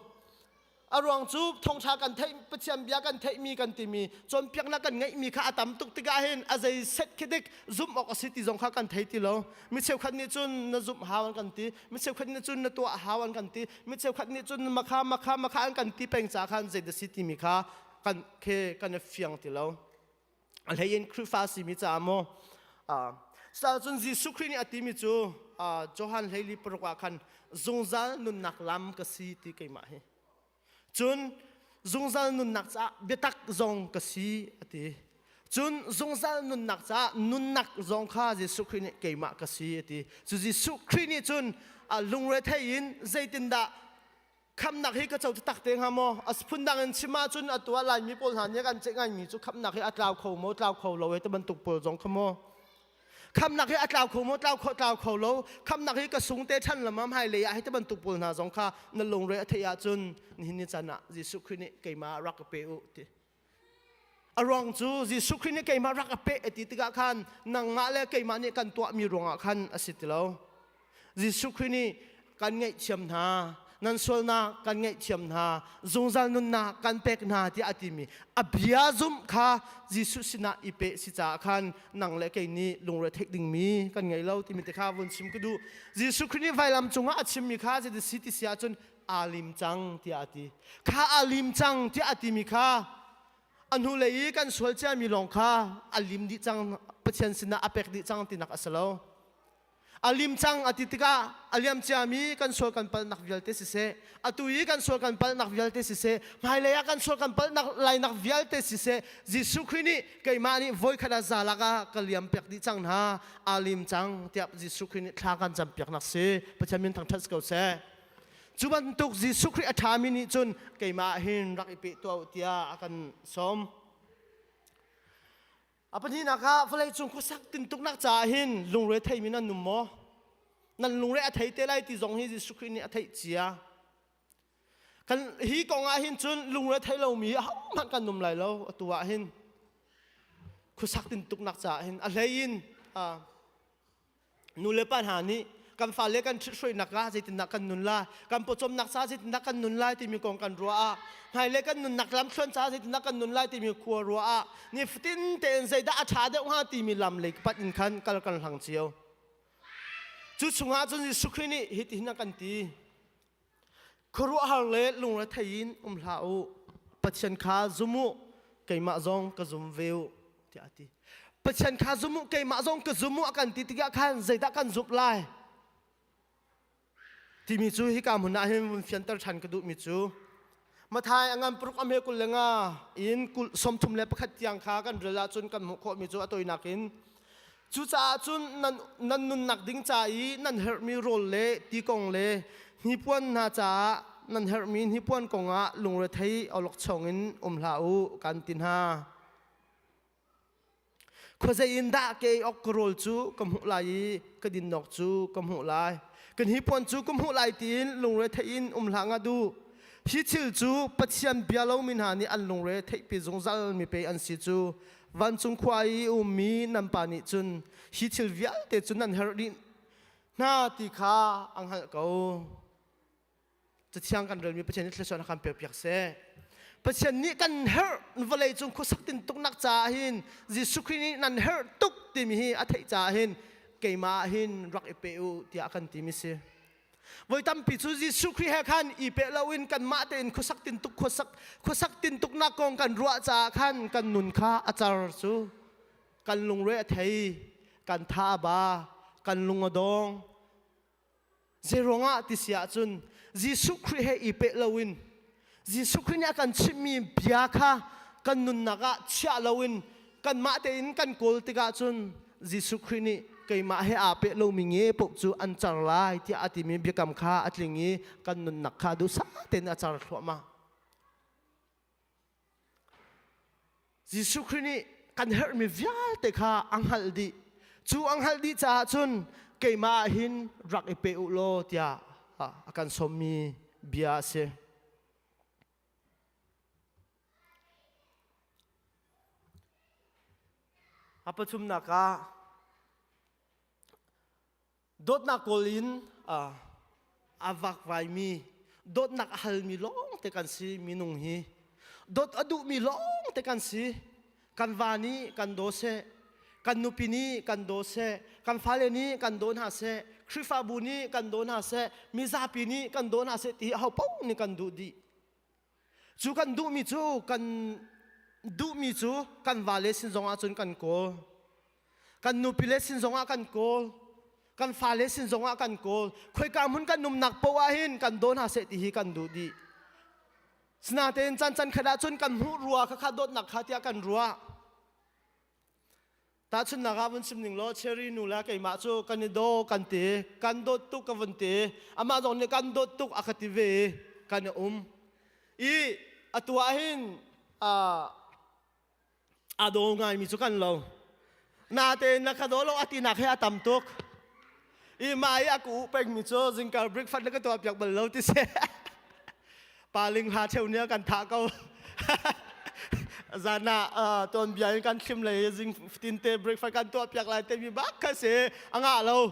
S8: A ruang cu thawngṭha kan theih Pathian bia kan theihmi kan timi cawnpiaknak kan ngeihmi kha a tam tuk tikah hin a zei set khi dik zumh awk a si ti zong kha kan thei ti lo. Mi cheukhat nih cun na zumh hau an kan ti, mi cheukhat nih cun na tuah hau an kan ti, mi cheukhat nih cun makha makha makha an kan ti peng ca khan zei dah si timi kha kan khe kan i fiang ti lo a hlei in Khrihfa simi caah maw cun Jesuh Khrih nih a timi cu Johan hleili paruk ah khan zungzal nunnak lam ka si ti keimah hi cun zungzal nunnak caah biatak zong ka si a ti cun zungzal nunnak caah nunnak zong kha Jesuh Khrih nih keimah ka si a ti cu Jesuh Khrih nih cun lungrethei in zeitindah khamnak hi ka co tak te hnga maw a phundang in chim ahcun atu ah laimi pawl hna nih kan ceih ngaimi cu khamnak hi a tlau kho maw tlau kho lo e ti bantuk pawl zong kha maw khamnak hi a tlau kho maw tlau kho tlau kho lo khamnak hi ka sung te ṭhan lamam hai lei ah hi ti bantuk pawl hna zong kha na lungre a theih ahcun nihin ni caan ah Jesuh Khrih nih keimah rak ka pe u ti a ruang cu Jesuh Khrih nih keimah rak ka pe ti tikah khan nangmah le keimah nih kan tuahmi ruangah khan a si ti lo Jesuh Khrih nih kan ngaihthiam hna, nan sualnak kan ngaihthiam hna, zungzal nunnak kan pek hna tiah a timi a bia zumh kha Jesuh sinah i peh si caah khan nang le kei nih lungre theih dingmi kan ngei lo timi te kha vun chim ka duh. Jesuh Khrih nih vailam cungah a chimmi kha zeidah si ti si ahcun aa lim cang tiah a ti. Kha aa lim cang tiah a timi kha a hnulei i kan sual ciami lawng kha a lim dih cang Pathian sinah a pek dih cang tinak a si lo. A lim cang a ti tikah a liam ciami kan sual kan palhnak vialte siseh, atu i kan sual kan palhnak vialte siseh, hmailei ah kan sual kan palhnak lainak vialte siseh, Jesuh Khrih nih keimah nih voikhat ah zalak ah ka liam piak dih cang hna, aa lim cang tiah Jesuh Khrih nih thla kan campiaknak si. Pathian min thangṭhat si ko seh. Cu bantuk Jesuh Khrih a ṭhami nih cun keimah hin rak i peh tuah u tiah a kan sawm. A pahnihnak ah vawleicung khuasak tintuknak caah hin lungre theimi nan um maw? Nan lungre a thei te lai ti zong hi Jesuh Khrih nih a theih cia. Kan hi kong ah hin cun lungre thei lomi ahohmanh kan um lai lo atu ah hin khuasak tintuknak caah hin a hlei in nu le pa hna nih kan fale kan ṭhithruainak ah zeitindah kan nun lai kan pawcawmnak caah zeitindah kan nun lai timi kong kan ruah ah hmailei kan nunnak lamthluan caah zeitindah kan nun lai timi khua ruah ah nifatin tein zeidah a ṭha deuh hnga timi lam lei pat in khan kal kan hlang cio cu chungah cun Jesuh Khrih nih hitihin a kan ti Khuaruahhar le lungrethei in um hlah u. Pathian kha zum u, keimah zong ka zum ve u, tiah a ti. Pathian kha zum u, keimah zong ka zum u a kan ti tikah khan zeidah kan zumh lai? Timi cu hika hmun ah hin vun fianter ṭhan ka duhmi cu Mathai a ngan paruk a hme 25 in kul 31 tiang kha kan rel ahcun kan hmuh khawhmi cu a toinak in Cucaah cun nan, nan nunnak ding ca i nan herhmi rawl le ti kong le hnipuan hna caah nan herhmi hnipuan kongah lungrethei awlokchong in um hlah u, kan ti hna. Khuazei in dah ke awk ka rawl cu ka hmuh lai i ka dinnak cu ka hmuh lai. Ka hnipuan cu ka hmuh lai tiin lungrethei in um hlah ngat u. Hi thil cu Pathian bia lomi hna nih an lungre theihpi zungzal mi pei an si cu. Vancung khua i ummi nan pa nih cun hi thil vialte cu nan herh dih hna ti kha a hngalh ko. Cathiang kan relmi Pathian nih thluachuah kan pekpiak seh. Pathian nih kan herh vawlei cung khuasak tintuknak caah hin Jesuh Khrih nih nan herh tuk timi hi a theih caah hin keimah ah hin rak i pe u tiah a kan timi si. Voi tampi cu Jesuh Khrih he khan i peh loin kanmah tein khuasak tintuk khuasak khuasak tintuknak kong kan ruah caah khan kan nun kha a car cu kan lungre a thei kan tha a ba kan lung a dong zeiruangah ti si ahcun Jesuh Khrih he i peh loin Jesuh Khrih nih a kan chimhmi bia kha kan nunnak ah chiah loin kanmah tein kan kawl tikah cun Jesuh Khrih nih keimah he aa peh lomi nge paoh cu an car lai tiah a timi biakam kha a tling i kan nunnak kha duhsah tein a car thluahmah. Jesuh Khrih nih kan herhmi vialte kha a hngalh dih. Cu a hngalh dih caah cun keimah ah hin rak i pe u law tiah a kan sawmmi bia a si. A pathumnak ah dawtnak kawl in a vakvaimi dawtnak a halmi lawng te kan si minung hi dawt a duhmi lawng te kan si kan va nih kan daw seh kan nupi nih kan daw seh kan fale nih kan daw hna seh Khrihfabu nih kan daw hna seh mizapi nih kan daw hna seh ti ho paoh nih kan duh dih Cu kan duhmi cu kan duhmi cu kan vale sin zongah cun kan kawl. Kan nupile sin zongah kan kawl. Kan fale sin zongah kan kawl. Khoika hmun kan umnak poah ah hin kan daw hna seh ti hi kan duh dih. Sinain caan can khat ah cun kan hmuh rua kha kha dawtnak kha tiah kan ruah. Tahchunhnak ah vun chim ning law Cherry nu le keimah cu kan i daw kan ti kan dawt tuk ka vun ti amah zong nih kan dawt tuk a ka ti ve i kan i um i atu ah hin aa daw ngaimi cu kan lo natein na ka daw lo a tinak hi a tam tuk i mah i a ka uh pengmi cu zingkar breakfast na ka tuah piak bal lo ti si Paling hla cheu nih a kan thah ko. Zan ah tuanbia in kan thlim lei zing tinte breakfast kan tuah piak lai timi bak kha si a ngah lo.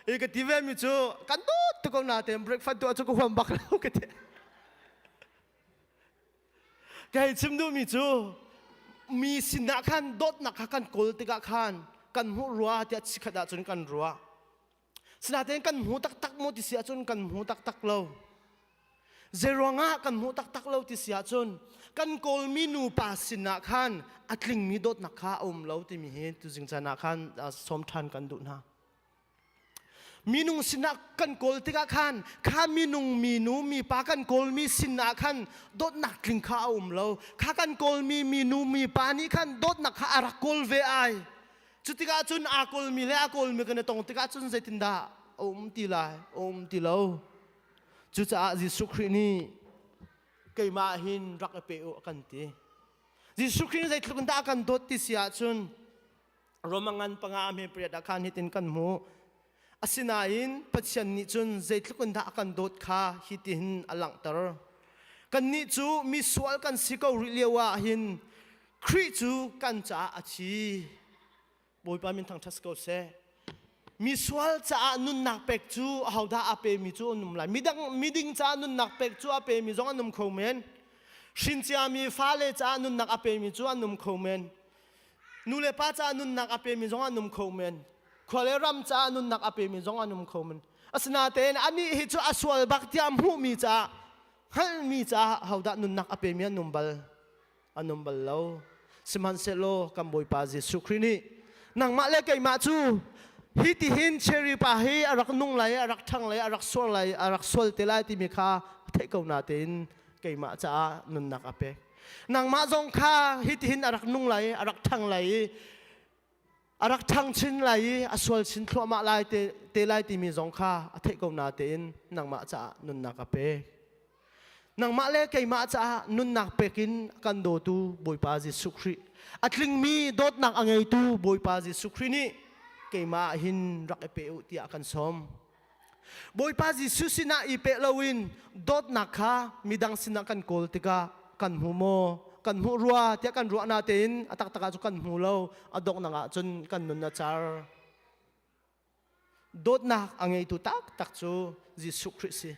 S8: I ka ti ve mi cu kan dawt tuk ko na te breakfast tuah cu ka huam bak lo ka ti. Ka hei chim duhmi cu mi sinah khan dawtnak kha kan kawl tikah khan kan hmuh rua tiah chikhat ahcun kan ruah. Sinain kan hmu taktak maw ti si ahcun kan hmu taktak lo. Zeiruangah kan hmuh taktak lo ti si ahcun kan kawlmi nupa sinah khan a tlingmi dawtnak kha a um lo timi hi tuzing caan ah khan sawm ṭhan kan duh hna. Minung sinah kan kawl tikah khan kha minung minu mipa kan kawlmi sinah khan dawtnak tling kha a um lo. Kha kan kawlmi minu mipa nih khan dawtnak kha a rak kawl ve ai. Cu tikah cun aa kawlmi le a kawlmi kan i tong tikah cun zeitindah a um ti lai? A um ti lo. Cucaah Jesuh Khrih nih keimah hin rak i pe u a kan ti. Jesuh Khrih nih zeitluk in dah a kan dawt ti si ahcun Roma ngan panga hme pariat ah khan hitin kan hmuh. Asinain Pathian nih cun zeitluk in dah a kan dawt kha hitihin a langhter. Kannih cu misual kan si ko rih lio ah hin Khrih cu kan caah a thi. Bawipa min thangṭhat si ko seh. Misual caah nunnak pek cu ahodah a pemi cu an um lai. Midang miding caah nunnak pek cu a pemi zong an um kho men. Hrin ciami fale caah nunnak a pemi cu an um kho men. Nu le pa caah nunnak a pemi zong an um kho men. Khua le ram caah nunnak a pemi zong an um kho men. Asinain anih hi cu a sual bak tiah hmuhmi caah hngalhmi caah hodah nunnak a pemi an um bal? An um bal lo. Sihmanhsehlaw kan Bawipa Jesuh Khrih nih nangmah le keimah cu hi tihin cherry pa hi a rak nung lai, a rak ṭhang lai, a rak sual lai, a rak sual te lai timi kha theih ko natein keimah caah nunnak a pek. Nangmah zong kha hi tihin a rak nung lai, a rak ṭhang lai i a rak ṭhang chin lai i a sual chin thluahmah lai te, te lai timi zong kha a theih ko natein nangmah caah nunnak a pek. Nangmah le keimah caah nunnak pek in kan dawtu Bawipa Jesuh Khrih a tlingmi dawtnak a ngeitu Bawipa Jesuh Khrih nih keimah ah hin rak i pe u tiah kan sawm. Bawipa Jesuh sinah i pe loin dawtnak kha midang sinah kan kawl tikah kan hmu maw? Kan hmuh rua tiah kan ruah natein a taktak ah cu kan hmu lo. A donghnak ah cun kan nun a car. Dawtnak a ngeitu taktak cu Jesuh Khrih si.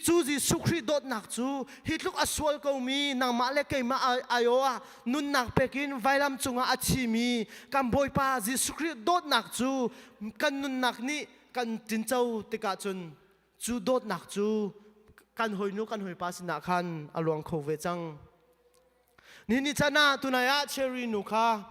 S8: Cu Jesuh Khrih dawtnak cu hi tluk a sual komi nangmah le keimah aiawh ah nunnak pekin vailam cungah a thimi kan Bawipa Jesuh Khrih dawtnak cu kan nunnak nih kan tinco tikah cun cu dawtnak cu kan hawinu kan hawipa sinah khan a luang kho ve cang. Ni ni chan ah tunai ah Cherry nu kha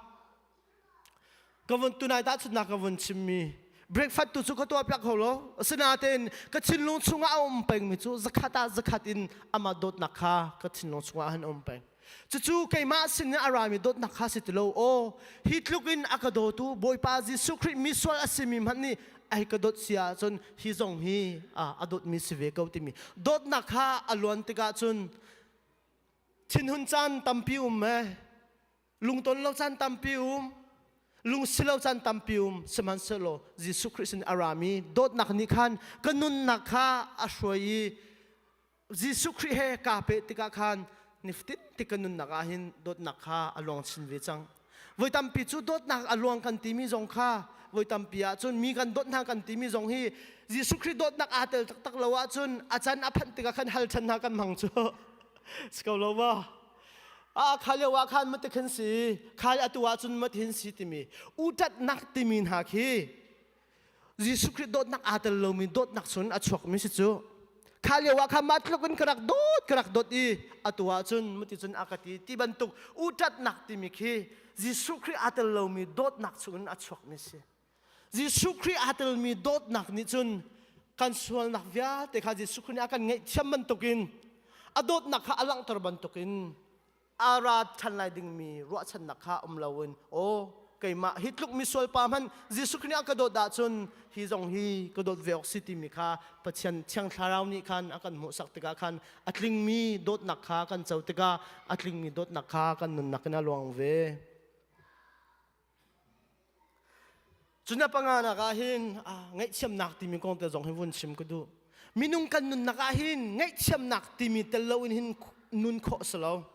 S8: Ka vun tunai tahchunhnak ka vun chimmi breakfast tu cu ka tuah piak kho lo. Asinain ka thinlung chungah a um pengmi cu zakhat ah zakhat in amah dawtnak kha ka thinlung chungah han um peng. Cucu keimah sin in a rami dawtnak kha si ti lo. Aw, hi tluk in a ka dawtu Bawipa Jesuh Khrih misual a simi hmanh nih ai ka dawt si ahcun hi zong hi a dawtmi si ve ko timi dawtnak kha a luan tikah cun thinhun caan tampi um eh Lungton lo caan tampi um, lungsi lo caan tampi um, sihmanhsehlaw Jesuh Khrih sin a rami dawtnak nih khan ka nunnak kha a hruai i Jesuh Khrih he kaa peh tikah khan nifatin ti ka nunnak ah hin dawtnak kha a luang chin ve cang. Voi tampi cu dawtnak a luang kan timi zong kha voi tampi ahcun mi kan dawt hna kan timi zong hi Jesuh Khrih dawtnak aa tel taktak lo ahcun a can a phanh tikah khan hal ṭhan hna kan hmang cu. Si ko lo maw? A kha lio ah khan mati khin si khai atu ah cun mati hin si timi uṭatnak timi hna khi Jesuh Khrih dawtnak aa tel lomi dawtnak chun a chuakmi si cu kha lio ah khan mah tluk in ka rak dawt ka rak dawt i atu ah cun mati cun a ka ti ti bantuk uṭatnak timi khi Jesuh Khrih aa tel lomi dawtnak chungin a chuakmi si Jesuh Khrih aa telmi dawtnak nih cun kan sualnak vialte kha Jesuh Khrih nih a kan ngaihthiam bantukin a dawtnak kha a langhter bantukin a ra ṭhan lai dingmi ruahchannak kha um loin aw keimah hi tluk misual pa hmanh Jesuh Khrih nih a ka dawt ahcun hi zong hi ka dawt ve awk si timi kha Pathian Thiang Thlarau nih khan a kan hmuhsak tikah khan a tlingmi dawtnak kha kan co tikah a tlingmi dawtnak kha kan nunnak in a luang ve. Cun a panganak ah hin ngaihthiamnak timi kong te zong hi vun chim ka duh. Minung kan nunnak ah hin ngaihthiamnak timi tel loin hin nun khawh si lo.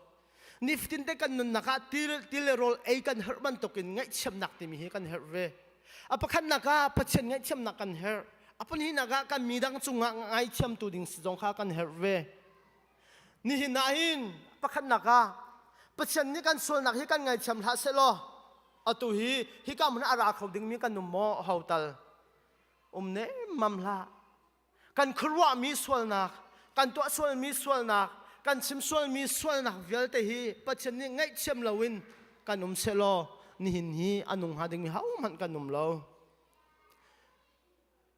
S8: Nifatin te kan nunnak ah til, til le rawl ei kan herh bantukin ngaihthiamnak timi hi kan herh ve. A pakhatnak ah Pathian ngaihthiamnak kan herh. A pahnihnak ah kan mi dang cungah ngaithiamtu ding si zong kha kan herh ve. Nihin ah hin pakhatnak ah Pathian nih kan sualnak hi kan ngaithiam hlah sehlaw atu hi hika hmun a ra kho dingmi kan um maw ho tal um ne mam hlah kan khuaruahmi sualnak kan tuah sualmi sualnak kan chim sualmi sualnak vialte hi Pathian nih ngaihthiam loin kan um sehlaw nihin hi a nung hnga dingmi hohmanh kan um lo.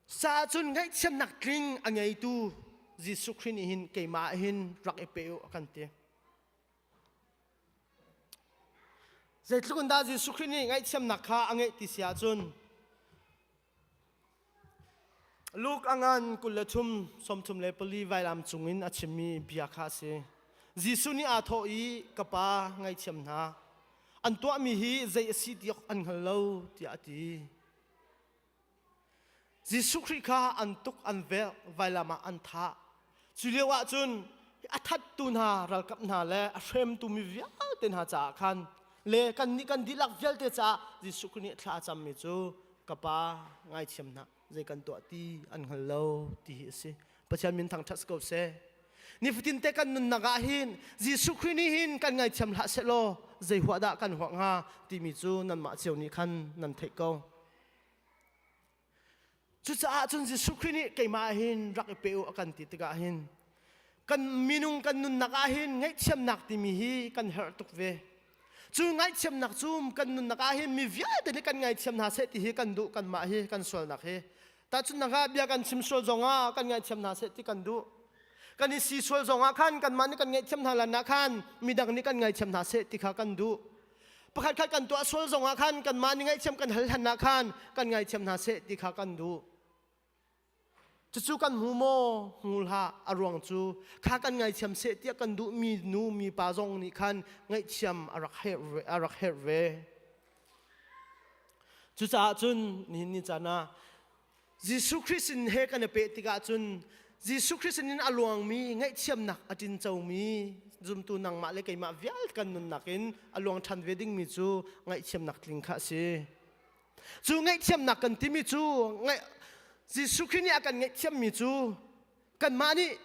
S8: Sa cun ngaihthiamnak tling a ngeitu Jesuh Khrih nih hin keimah hin rak i pe u a kan ti. Zeitluk in dah Jesuh Khrih nih ngaihthiamnak kha a ngeih ti si ahcun Luke a ngan 23 34 vailam cungin a chimmi bia kha a si. Jesuh nih aa thawh i ka pa ngaihthiam hna. An tuahmi hi zei a si ti awk an hngal lo tiah a ti. Jesuh Khrih kha an tuk an velh vailam ah an thah. Cu lio ah cun a thattu hna ralkap hna le a hremtu mi vialte hna caah khan le kannih kan dihlak vialte caah Jesuh Khrih nih thla a cammi cu ka pa ngaithiam hna zei kan tuah ti an hngal lo ti hi a si. Pathian min thangṭhat si ko seh. Nifatin te kan nunnak ah hin Jesuh Khrih nih hin kan ngaithiam hlah sehlaw zei huah dah kan huah hnga timi cu nanmah cio nih khan nan theih ko. Cucaah cun Jesuh Khrih nih keimah hin rak i pe u a kan ti tikah hin kan minung kan nunnak ah hin ngaihthiamnak timi hi kan herh tuk ve. Cu ngaihthiamnak cu kan nunnak ah hin mi vialte nih kan ngaithiam hna seh ti hi kan duh kanmah hi kan sualnak hi. Tahchunhnak ah bia kan chim sual zongah kan ngaithiam hna seh ti kan duh. Kan i si sual zongah khan kanmah nih kan ngaihthiam hna lan ah khan midang nih kan ngaithiam hna seh ti kha kan duh. Pakhat khat kan tuah sual zongah khan kanmah nih ngaihthiam kan hal hlan ah khan kan ngaithiam hna seh ti kha kan duh. Cucu kan hmu maw? Hmu hlah. A ruang cu kha kan ngaithiam seh tiah kan duhmi nu mi pa zong nih khan ngaihthiam a rak herh ve, a rak herh ve. Cucaah cun nihin ni caan ah Jesuh Khrih sin he kan i peh tikah cun Jesuh Khrih sinin a luangmi ngaihthiamnak a ṭincomi zumtu nangmah le keimah vialte kan nunnak in a luang ṭhan ve dingmi cu ngaihthiamnak tling kha a si. Cu ngaihthiamnak kan timi cu Jesuh Khrih nih a kan ngaihthiammi cu kanmah nih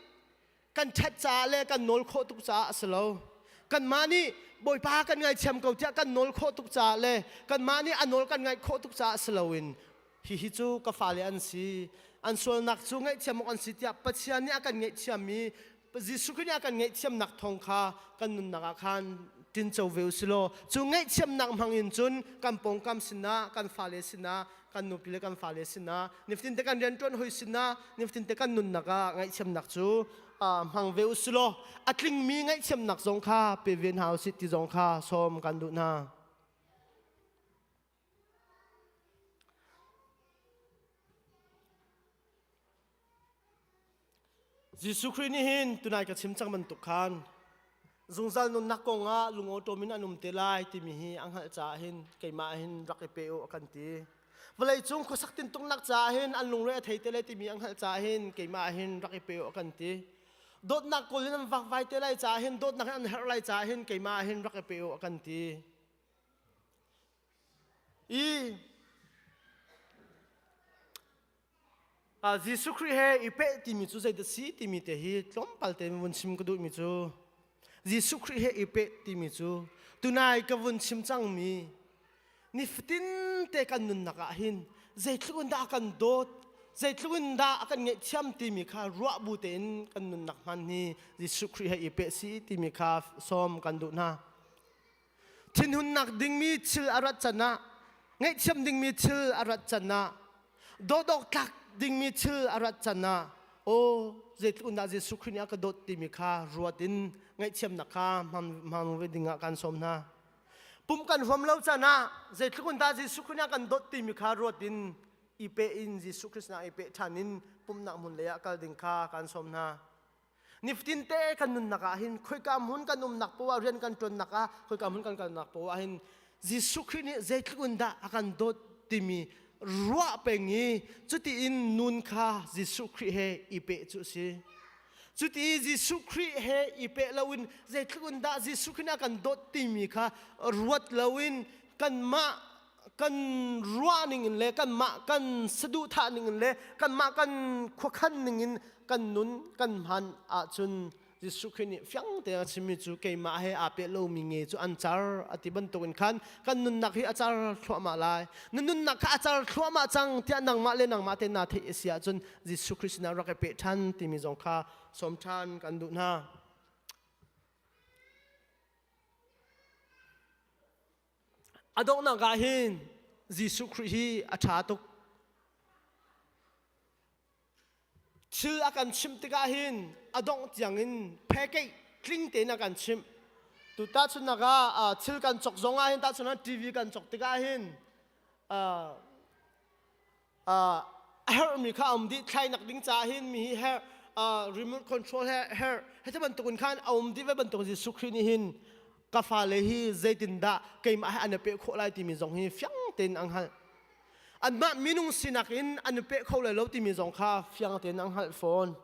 S8: kan ṭhat caah le kan nawl khawh tuk caah a si lo. Kanmah nih Bawipa kan ngaithiam ko tiah kan nawl khawh tuk caah le kanmah nih a nawl kan ngaih khawh tuk caah si loin hihi cu ka fale an si an sualnak cu ngaihthiam awk an si tiah Pathian nih a kan ngaihthiammi Jesuh Khrih nih a kan ngaihthiamnak thawng kha kan nunnak ah khan tinco ve u silaw cu ngaihthiamnak hmang in cun kan pawngkam sinah kan fale sinah kan nupi le kan fale sinah nifatin te kan rianṭuan hoi sinah nifatin te kan nunnak ah ngaihthiamnak cu hmang ve u silaw a tlingmi ngaihthiamnak zong kha pe ve hna usih ti zong kha sawm kan duh hna. Jesuh Khrih nih hin tunai ka chim cang bantuk khan zungzal nunnak kong ah lungawṭawm in an um te lai timi hi a hngalh caah hin keimah hin rak i pe u a kan ti. Vawleicung khuasak tintuknak caah hin an lungre a thei te lai timi a hngalh caah hin keimah hin rak i pe u a kan ti. Dawtnak kawl in an vakvai te lai caah hin dawtnak in an herh lai caah hin keimah hin rak i pe u a kan ti. I Jesuh Khrih he i peh timi cu zeidah si timi te hi tlawmpal te vun chim ka duhmi cu Jesuh Khrih he i peh timi cu tunai ka vun chim cangmi nifatin te kan nunnak ah hin zeitluk in dah kan dawt zeitluk in dah a kan ngaihthiam timi kha ruah bu tein kan nunnak hman hi Jesuh Khrih he i peh si timi kha sawm kan duh hna. Thinhunnak dingmi thil a rat can ah ngaihthiam dingmi thil a rat can ah dawt tlak dingmi thil a rat can ah aw zeitluk in dah Jesuh Khrih nih a ka dawt timi kha ruat in ngaihthiamnak kha hmang ve ding ah kan sawm hna. Pum kan huam lo can ah zeitluk in dah Jesuh Khrih nih a kan dawt timi kha ruat in i pe in Jesuh Khrist nak i pe ṭhan in pumnak hmun lei ah kal ding kha kan sawm hna. Nifatin te kan nunnak ah hin khoika hmun kan umnak poah rian kan ṭuannak ah khoika hmun kan kalnak poah hin Jesuh Khrih nih zeitluk in dah a kan dawt timi ruah peng i cuti in nun kha Jesuh Khrih he i peh cu a si. Cuti Jesuh Khrih he i peh loin zeitluk in dah Jesuh Khrih nih a kan dawt timi kha ruat loin kanmah kan ruah ning in le kanmah kan saduhthah ning in le kanmah kan khuakhan ning in kan nun kan hman ahcun Jesuh Khrih nih fiang tein a chimmi cu keimah he aa peh lomi nge cu an car a ti bantukin khan kan nunnak hi a car thluahmah lai. Na nunnak kha a car thluahmah cang tiah nangmah le nangmah te naa theih a si ahcun Jesuh Khrih sinah rak i peh ṭhan timi zong kha sawm ṭhan kan duh hna. A donghnak ah hin Jesuh Khrih hi a ṭha tuk. Thil a kan chimh tikah hin a dongh tiangin phekeih tling tein a kan chimh. Tu tahchunhnak ah thil kan cawk zong ah hin tahchunhnak TV kan cawk tikah hin a herhmi kha a um dih thlainak ding caah hin mi hi herh remote control he herh heti bantukin khan a um dih ve bantuk Jesuh Khrih nih hin ka fale hi zeitindah keimah he an i peh khawh lai timi zong hi fiang tein an hngalh anmah minung sinak in an i peh kho lai lo timi zong kha fiang tein an hngalh fawn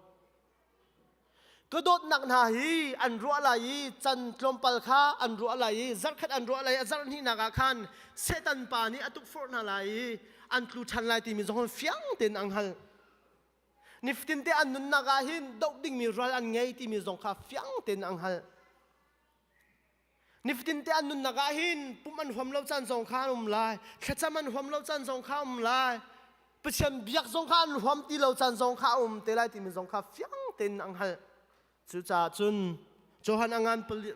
S8: Ka dawtnak hna hi an ruah lai i can tlawmpal kha an ruah lai i zarhkhat an ruah lai i a zarh hnihnak ah khan Satan pa nih a tukforh hna lai i an tlu ṭhan lai timi zong fiang tein an hngalh. Nifatin te an nunnak ah hin doh dingmi ral an ngei timi zong kha fiang tein an hngalh. Nifatin te an nunnak ah hin pumh an huam lo caan zong kha an um lai, thlacam an huam lo caan zong kha um lai, Pathian biak zong kha an huam ti lo caan zong kha a um te lai timi zong kha fiang tein an hngalh. Cucaah cun Johan a ngan pali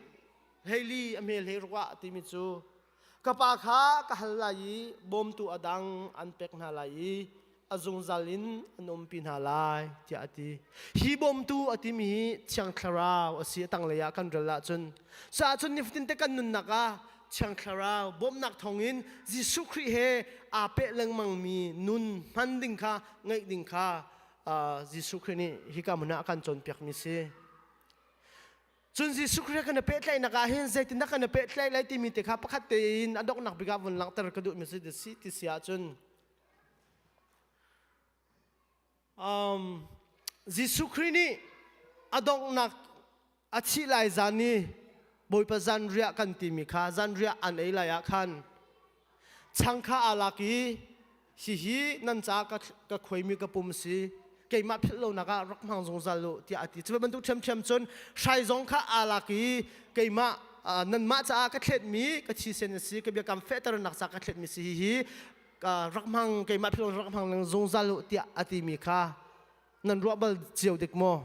S8: hleili a hme hlei ruk ah timi cu ka pa kha ka hal lai i bawmtu a dang an pek hna lai i a zungzal in an umpi hna lai tiah a ti. Hi bawmtu a timi hi Thiang Thlarau a si a tanglei ah kan rel ahcun. Caah cun nifatin te kan nunnak ah Thiang Thlarau bawmhnak thawngin Jesuh Khrih he aa peh lengmangmi nun hman ding kha ngeih ding kha Jesuh Khrih nih hika hmun ah a kan cawnpiakmi si. Cun Jesuh Khrih kan i pehtlaihnak ah hin zeitindah kan i pehtlaih lai timi te kha pakhat tein a donghnak bik ah vun langhter ka duhmi si ti si ahcun Jesuh Khrih nih a donghnak a thih lai zan i Bawipa zanriah kan timi kha zanriah an ei lai ah khan chang kha aa lak i hihi nan caah ka khuaimi ka pum si keimah philh lonak ah rak hmang zungzal u tiah a ti. Cu bantuk ṭhiamṭhiam cun hrai zong kha aa lak i keimah nanmah caah ka thletmi ka thisen a si ka biakam fehternak caah ka thletmi si hihi rak hmang keimah philh rak hmang zungzal u tiah a timi kha nan ruah bal cio dik maw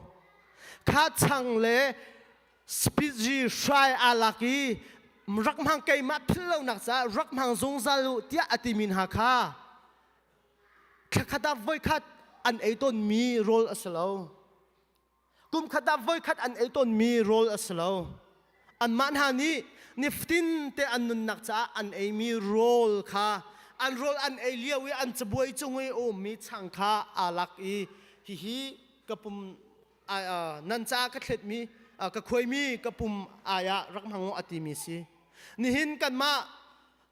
S8: kha chang le spiji hrai aa lak i rak hmang keimah philh lonak caah rak hmang zungzal u tiah a timi hna kha thlakhat ah voikhat an ei tawnmi rawl a si lo Kumkhat ah voikhat an ei tawnmi rawl a si lo. Anmah hna nih nifatin te an nunnak caah an eimi rawl kha an rawl an ei lio i an cabuai cung i a ummi chang kha aa lak i hihi ka pum nan caah ka thletmi ka khuaimi ka pum ai ah rak hmang u a timi si. Nihin kanmah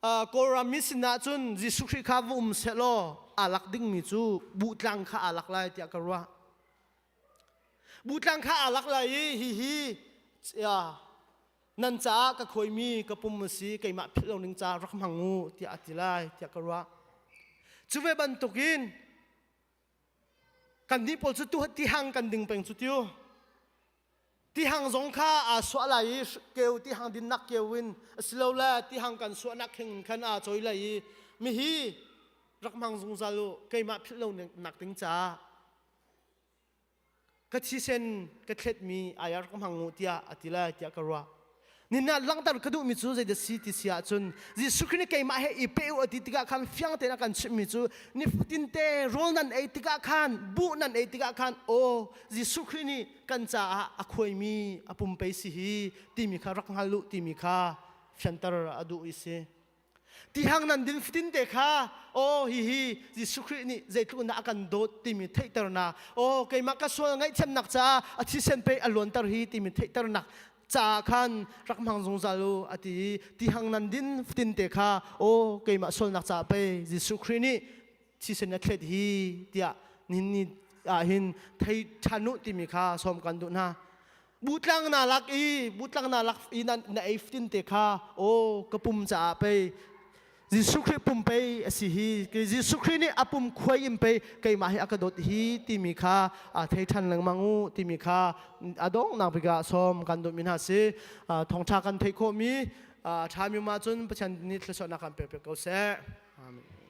S8: Kawlram mi sinah cun Jesuh Khrih kha va um sehlaw aa lak dingmi cu buhtlang kha aa lak lai tiah ka ruah. Buhtlang kha aa lak lai i hihi nan caah ka khuaimi ka pum a si keimah philh lo ning ca rak hmang u tiah a ti lai tiah ka ruah. Cu ve bantukin kannih pawl cu tihang kan ding peng cu tiu. Tihang zong kha aa suah lai i keu tihang dinnak keu in asilole tihang kan suahnak kheng khan aa cawi lai i mihi rak hmang zungzal u keimah philh lo nak ding caah ka thisen ka thletmi ai rak hmang u tiah a ti lai tiah ka ruah. Ninah langhter ka duhmi cu zeidah si ti si ahcun Jesuh Khrih nih keimah he i pe u a ti tikah khan fiang tein a kan chimhmi cu nifatin te rawl nan ei tikah khan buh nan ei tikah khan aw Jesuh Khrih nih kan caah a khuaimi a pumpei si hi timi kha rak hngal u timi kha fianter a duh i si. Tihang nan din fatin te kha aw hihi Jesuh Khrih nih zeitluk in dah a kan dawt timi theihternak aw keimah ka sual ngaihthiamnak caah a thisen pei a luanter hi timi theihternak caah khan rak hmang zungzal u a ti i tihang nan din fatin te kha aw keimah sualnak caah pei Jesuh Khrih nih thisen a thlet hi tiah nihin ni ah hin thei ṭhan u timi kha sawm kan duh hna. Butlang na lak i butlang na lak i na, na ei fatin te kha aw ka pum caah pei Jesuh Khrih pum pei a si hi Jesuh Khrih nih a pum khuai in pei keimah hi a ka dawt hi timi kha a thei ṭhan lengmang u timi kha a donghnak bik ah sawm kan duhmi hna si thawngṭha kan theih khawhmi ṭhami ma cun Pathian nih thluachuahnak kan pek pek ko seh. Amen.